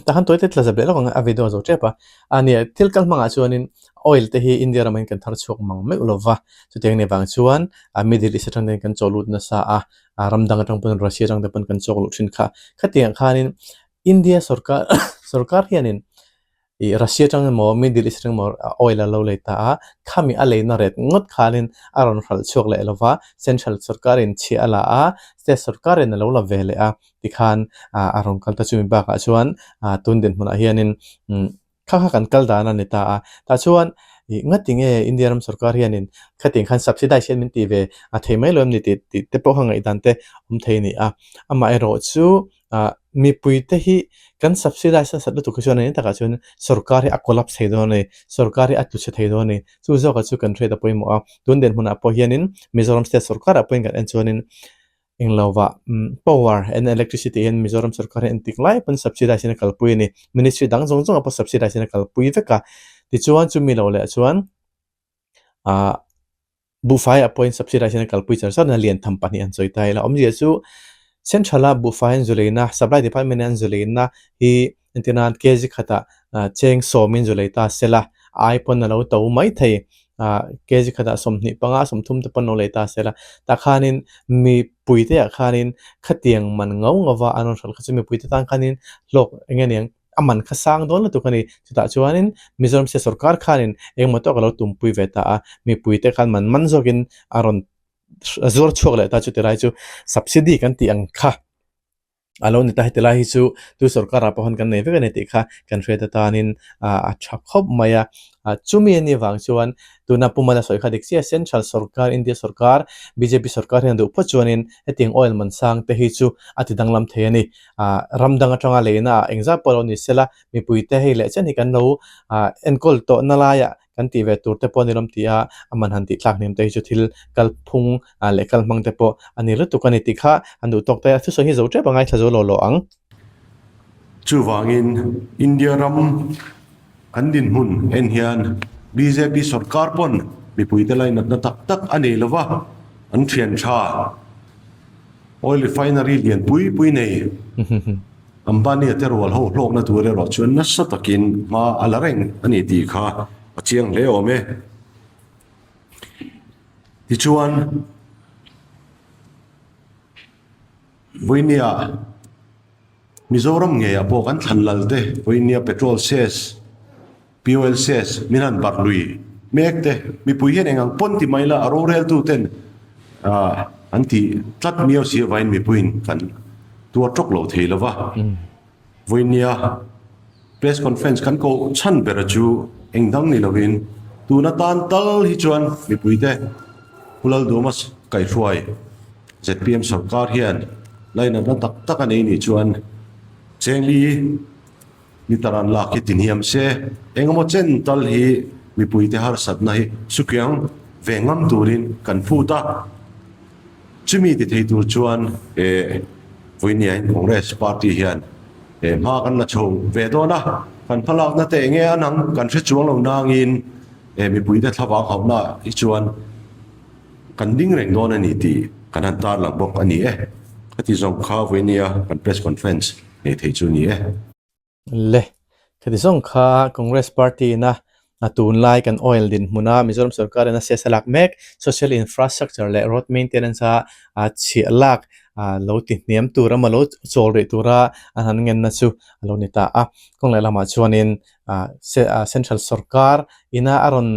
Tahan tuai te tla zep leh lawk ang a video zo tep a, a nia thil kal hmangah chuanin oil te hi India ramah hian kan thar chhuak mang meuh lova, chutiang nih vang chuan Middle East atang te hian kan chaw lut nasa a, ram dang atang pawn Russia atang te pawn kan chawk luh thin kha, khatiang khanin India sorkar sorkar hianin Ih Russia atang emaw Middle East atang emaw oil a lo lei ta a, khami a leina ret ngawt khanin a rawn hralh chhuak leh lova, central sorkarin chhiah a la a, state sorkarin a lo la ve leh a, tikhan a rawn kal ta chumi bakah chuan tun dinhmunah hianin kha kha kan kal dan a ni ta a, tah chuan ih ngati nge India ram sorkar hianin khatiang khan subsidize hian min tih ve a thei mai lo em ni tih tih te pawh kha ngaihdan te awm thei a ni a, amaherawhchu Ah mipuite hi kan subsidize nasat lutuk hi chuan a ni takah chuan sorkar hi a collapse thei dawn a ni, sorkar hi a tlu chhe thei dawn a ni. Chu zawkah chu kan hriat a pawimawh a, tun dinhmunah pawh hianin Mizoram state sorkarah pawhin kan en chuanin englovah power and electricity hian Mizoram sorkar hi entik lai pawn subsidize in a kalpui a ni. Ministry dang zawng zawngah pawh subsidize in a kalpui vek a, tichuan chumi lo leh chuan. Ah buhfai ah pawhin subsidize hian a kalpui char char na lian tham pahnih an sawi ta ila awmzia chu central a buhfai an zu leina supply department an zu leina hi entir nan kg khatah cheng sawmin zu lei ta sela ai pawn a lo to mai thei ah kg khatah 25 30 te pawn lo lei ta sela tah khanin mipui te ah khanin khatiang man ngau ngau va an rawn hralh kha chu mipui te tan khanin hlawk eng nge niang a man kha sang dawn lutuk a ni. Chutah chuanin Mizoram state sorkar khanin engemaw tawk a lo tumpui ve ta a, mipuite khan man man zawkin a rawn zuar chhuak leh ta chu tilai chu subsidy kan tih ang kha a lo ni ta. Heti lai hi chu tu sorkarah pawh han kan nei vek a ni tih kha kan hriat atanin a tha khawp mai a. Chumi a nih vang chuan tuna Pu Mala sawi kha dik chiah Central sorkar, India sorkar, bjp sorkar hian duh phawt chuanin hetiang oil man sang te hi chu a ti danglam thei a ni. ah ram dang atanga leina ah engzat pawh lo ni sela mipuite hei leh chen hi kan lo ah enkawl tawh na laiah kan tih ve tur te pawh a ni lawm tih a a man han tih thlak hnem te hi chu thil kalphung ah leh kalhmang te pawh a ni lutuk a ni tih kha an duh tawk ta a thusawi hi zo tep a ngaithla zo lo lo ang. Chuvangin India ram kan dinhmun en hian bjp sorkar pawn mipuite lainatna tak tak a nei lova an thian tha. Oil refinery lian pui pui nei Ambani-a te rual ho hlawkna tur erawh chuan nasa takin hma a la reng a ni tih kha a chiang hle awm e. Tichuan, Vawinia Mizoram ngeiah pawh kan thlan lal te Vawinia petrol cess, POL cess min han barh lui mek te mipui hian eng ang pawn ti mai la a roreltu ten an ti tlat miau si avangin mipuiin kan tuar tawk lo thei lo va. Vawinia press conference kan koh chhan ber chu eng dang ni lovin tun atan tal hi chuan mipuite Pu Lalduhma kaihruai zpm sorkar hian lainatna tak tak a nei nih chuan Chengli Ni taran lak hi tinhiam se, engemaw chen tal hi mipuite harsatna hi sukiang ve ngam turin kan phut a. Chumi ti thei tur chuan eh vawinia in Congress party hian eh hma kan la chho ve dawn a, kan hmalakna te enge an ang kan hre chuang lo nangin eh mipuite thlavang hauhna hi chuan kan ding reng dawn a ni tih kan han tarlang bawk a ni e. Khati zawng kha vawinia kan press conference Nei thei chu ni e. Le, khati zawng kha Congress party ina a tunlai kan oil dinhmuna Mizoram sorkar in a siasa lak mek social infrastructure leh road maintenance a a chhiah lak a lo ti hniam tur emaw lo chawl rih tura an han ngenna chu a lo ni ta a. Kawng leh lamah chuanin a central sorkar ina a rawn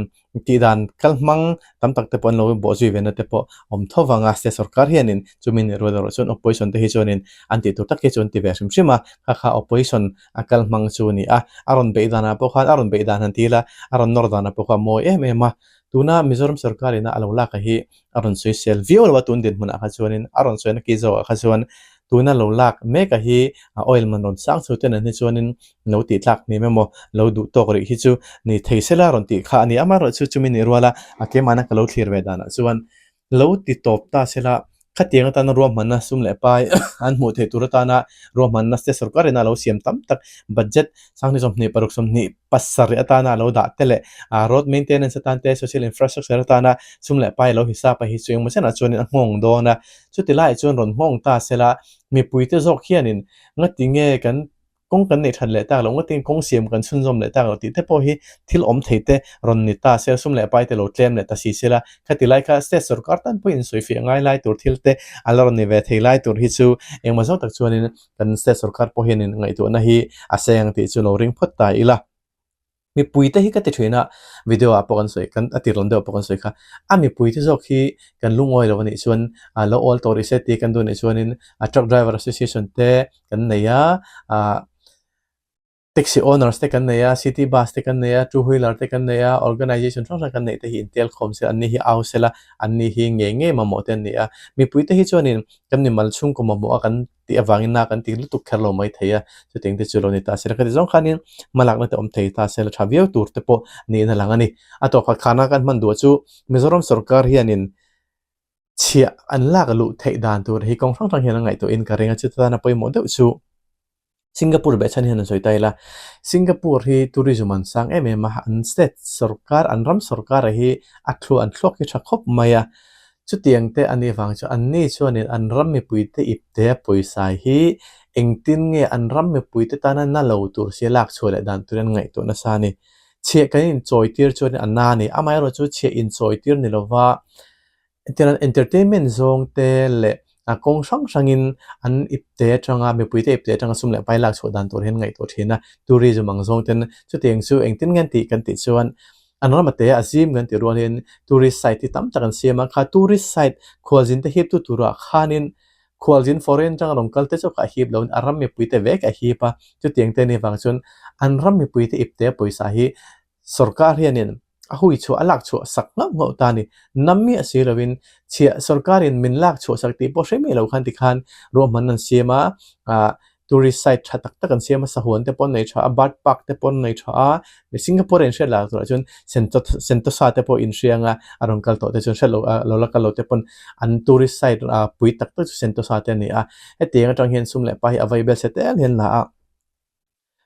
Tih dan kal hmang tam tak te pawh an lo bawh zui ve na te pawh awm tho vang a, state sorkar hianin chumi nih rual erawh chuan opposition te hi chuanin an tih tur tak hi chu an ti ve hrim hrim a, kha kha opposition a kal hmang chu a ni a, a rawn beih danah pawh khan a rawn beih dan han ti ila a rawn nawr danah pawh kha a mawi em em a, tuna Mizoram sorkar ina a lo lak a hi a rawn sawisel viau lo a tun dinhmunah kha chuanin a rawn sawi na ki zawkah kha chuan tuna lo lak mek a hi a oil man rawn sang chho ten an hi chuanin lo tih tlak hnem emaw lo duh tawk rih hi chu ni thei sela rawn tih kha a ni. Amaherawhchu chumi nih ruala a keimahna ka lo thlir ve danah chuan lo ti tawp ta sela khatiang atana ruahmanna sum leh pai an hmuh theih tur atana ruahmanna state sorkar ina lo siam tam tak budget sanghnih 26 27 atana lo dah te leh road maintenance atan te social infrastructure atana sum leh pai lo hisap a hi chu engemaw chenah chuanin a nghawng dawn a. Chuti laiah chuan rawn nghawng ta sela mipuite zawk hianin ngati nge kan kawng kan neih that leh tak loh ngawtin kawng siam kan chhunzawm leh tak loh tih te pawh hi thil awm thei te rawn ni ta se sum leh pai te lo tlem leh ta si se la khati lai kha state sorkar tan pawhin sawifiah ngai lai tur thil te a la rawn ni ve thei lai tur hi chu engmaw zawk tak chuanin kan state sorkar pawh hianin ngaihtuahna hi a sei ang tih chu lo ring phawt ta ila. Mipuite hi ka ti thin a, video ah pawh kan sawi kan a tirlawn deuh pawh kan sawi kha, a mipuite zawk hi kan lungawi lo anih chuan a lo awl tawh rih se tih kan duh anih chuanin a truck driver association te kan nei a, ah taxi owners te kan nei a, city bus te kan nei a, two wheeler te kan nei a, organization hrang hrang kan neih te hi intel khawm se anni hi au sela anni hi ngei ngei mamawh te an ni a, mipuite hi chuanin kan mimal chhungkaw mamawh a kan tih avangin na kan ti lutuk kher lo mai thei a, chutiang te chu lo ni ta se la khati zawng khanin hmalakna te awm thei ta se la tha viau tur te pawh niin a lang a ni. A tawp khat khana kan hman duh chu Mizoram sorkar hianin chhiah an lak luh theih dan tur hi kawng hrang hrang hian a ngaihtuahin ka ring a, chuta tana pawimawh deuh chu. Singapore beh chhan hian an sawi ta ila, Singapore hi tourism an sang em em a, an state sorkar, an ram sorkar hi a thluah an thluak hi tha khawp mai a, chutiang te a nih vang chu anni chuanin an ram mipuite ipte a pawisa hi engtin nge an ram mipuite tana na lo tur sia lak chhuah leh dan turin an ngaihtuah nasa a ni. Chhiah kan inchawi tir chuan a na a ni, amaherawhchu chhiah inchawi tir ni lova Hetiang entertainment zawng te leh kawng hrang hrangin an ipte atanga mipuite ipte atanga sum leh pai lak chhuah dan tur hian ngaihtuah thin a, tourism ang zawng ten chutiang chu engtin nge an tih kan tih chuan an ram ate a zim kan tih rualin tourist site hi tam tak an siam a, kha tourist site khualzin te hip tu turah khanin khualzin foreign atanga rawn kal te chu kha a hip loin a ram mipuite vek a hip a, chutiang te anih vang chuan an ram mipuite ipte pawisa hi sorkar hianin A hui chhuah a lak chhuah sak nghauh nghauh ta a ni. Nam miah si lovin chhiah sorkarin min lak chhuah sak tih pawh hre miah lo khan tikhan ruahman an siam a, ah tourist site tha tak tak an siam a, sahuan te pawh an nei tha a, bird park te pawh an nei tha a, Singapore a inhriat lah turah chuan Sentosa te pawh inhria anga a rawn kal tawh te chuan hriat loh lo la kal lo te pawn an tourist site pui tak tak chu Sentosa te a ni a, hetiang atang hian sum leh pa hi a vaibel se tel hian la a.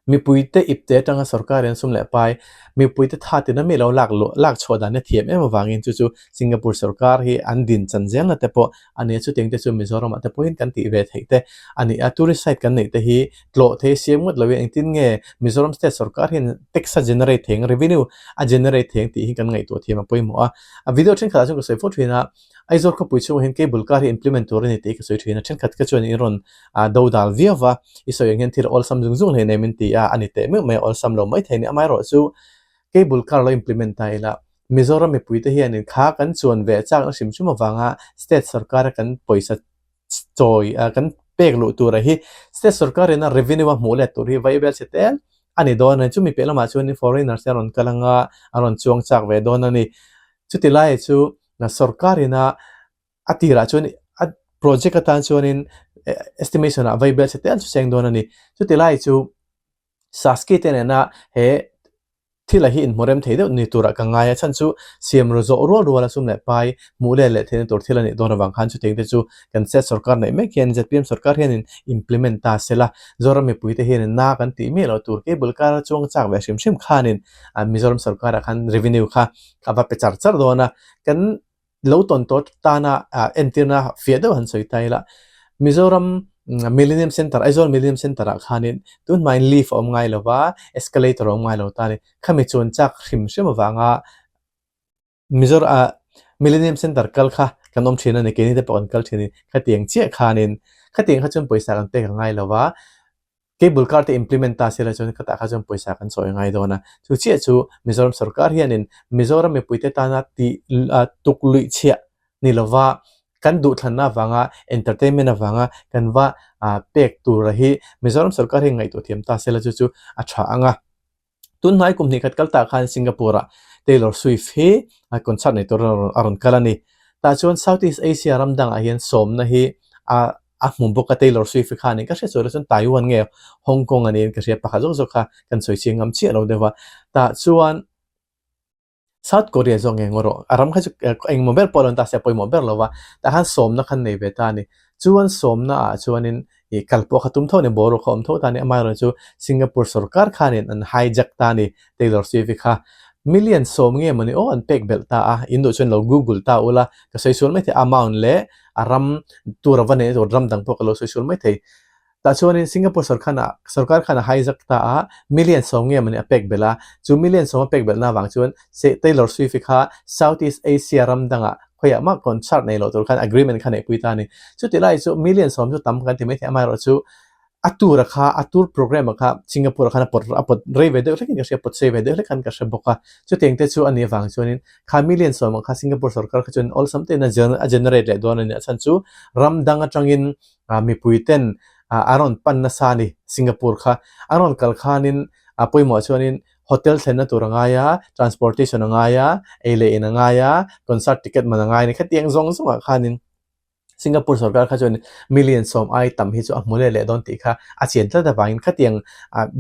Mipuite ipte atanga sorkar in sum leh pai, mipuite tha tina mi lo lak luh lak chhuah dan hi thiam em avangin chu chu Singapore sorkar hi an din chan zelna te pawh a ni a, chutiang te chu Mizoramah te pawhin kan tih ve theih te a ni a, tourist site kan neih te hi tlawh thei siam ngawt loin engtin nge Mizoram state sorkar hian tax a generate thei ang, revenue a generate thei ang tih hi kan ngaihtuah thiam a pawimawh a. A video thenkhatah chuan ka sawi fo thin a, Aizawl khawpui chhungah hian cable car hi implement tur a ni tih ka sawi thin a, thenkhat kha chuan in rawn do dal viau va, i sawi ang hian thil awlsam zung zung hleinem in ti a, a ni teh meuh mai a, awlsam lo mai thei a ni. Amaherawhchu cable car lo implement ta ila, Mizoram mipuite hianin kha kan chuan ve chakna hrim hrim avanga state sorkara kan pawisa chawi kan pek luh tura hi state sorkar ina revenue a hmuh let tur hi vaibel chhe tel a ni dawn a ni. Chumi piah lamah chuanin foreigners te a rawn kal anga a rawn chuang chak ve dawn a ni. Chuti laiah chu sorkar ina a tirah chuan a project atan chuanin estimation ah vaibel chhe tel chu seng dawn a ni. Chuti lai chu Saski te nena he thil a hi inhmu rem thei deuh ni turah ka ngai a, chhan chu siam ru zawh rual rual a sum leh pai hmuh let leh theihna tur thil a nih dawn avang khan chutiang te chu kan state sorkar neih mek hian zpm sorkar hianin implement ta se la, Zoram mipuite hianin na kan tih miah loh tur cable car a chuang chak ve hrim hrim khanin Mizoram sorkarah khan revenue kha a va pe char char dawn a, kan lo tawn tawh tana entirna fiah deuh han sawi ta ila, Mizoram Millennium Centre, Aizawl Millennium Centre ah khanin tun hmain lift a awm ngai lo va, escalator a awm ngai lo ta a ni. Khami chuan chak hrim hrim avanga Mizoram ah Millennium Centre kal kha kan awm thin a ni, keini te pawh kan kal thin a ni. Khatiang chiah khanin, khatiang kha chuan pawisa kan pek a ngai lo va, Cable car te implement ta sela chuan khatah kha chuan pawisa kan sawi ngai dawn a. Chu chiah chu Mizoram sorkar hianin Mizoram mipuite tana tih tuk luih chhiah ni lova kan duhthlanna avanga entertainment avanga kan va pek tura hi Mizoram sorkar hian ngaihtuah thiam ta sela chu chu a tha ang a. Tun hnai kum hnih khat kal tah khan Singapore-ah Taylor Swift hi concert nei turin a rawn kal a ni. Tah chuan Southeast Asia ram dangah hian sawmna hi a a hmu bawk a Taylor Swift hi khanin ka hria chuan chuan Taiwan nge Hong Kong a niin ka hria pakhat zawk zawk kha kan sawi chiang ngam chiah lo deuh a. Tah chuan South Korea zawk nge ngaw rawh, a ram kha chu engmaw ber pawh a lo ni ta se a pawimawh ber lo va, tah khan sawmna khan nei ve ta a ni. Chuan sawmna ah chuanin ih kal pawh kha tum tho a ni, boruak kha awm tho ta a ni, amaherawhchu chu Singapore sorkar khanin an hijack ta a ni, Taylor Swift-i kha million sawm nge mawni aw an pek belh ta a, in duh chuan lo google ta ula, ka sawi sual maithei amount leh a ram tur a va neih tur ram dang pawh ka lo sawi sual maithei. Tah chuanin Singapore sorkhan ah sorkar khan a hijack ta a, million sawm nge mawni a pek belh a, chu million sawm a pek belhna avang chuan Taylor Swift-i kha Southeast Asia ram dangah khawiah mah concert nei loh tur khan agreement kha neihpui ta a ni. Chuti lai chu million sawm chu tam kan ti maithei amaherawh chu a tour a kha a tour programme a kha Singapore ah khan a pawt a pawt rei ve deuh hlekin ka hria pawt sei ve deuh hlek khan ka hre bawk a. Chutiang te chu a nih avang chuanin kha million sawm ang kha Singapore sorkar kha chuan awlsam tein a generate leh dawn a ni. A chhan chu ram dang atangin mipui ten an rawn pan nasa a ni Singapore kha an rawn kal khanin a pawimawh chuanin hotel thlenna tur a ngai a transportation a ngai a ei leh in a ngai a concert ticket man a ngai a ni khatiang zawng zawngah khanin Singapore sorkar kha chuan million sawm ai tam hi chu a hmu leh leh dawn tih kha a chian tlat avangin khatiang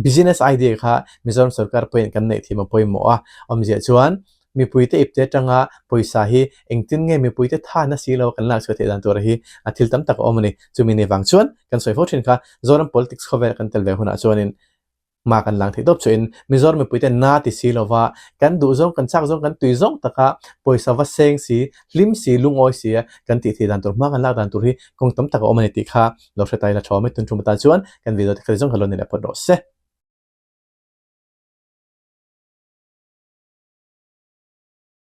business idea kha Mizoram sorkar pawhin kan neih thiam a pawimawh a awmzia chuan. Mipuite ipte atanga pawisa hi engtin nge mipuite tha na si lo kan lak chhuah theih dan tur hi a thil tam tak a awm a ni. Chumi ni vang chuan kan sawi fo thin kha Zoram politics khawvel kan tel ve hunah chuanin hma kan lang theih tawp chuahin Mizoram mipuite na ti si lova kan duh zawng kan chak zawng kan tui zawng taka pawisa va seng si hlim si lungawi si a kan tih theih dan tur hma kan lak dan tur hi kawng tam tak a awm a ni tih kha lo hre ta ila tha awm e. Tun tum atan chuan kan video te kha zawng kha lo ni leh phawt rawh se.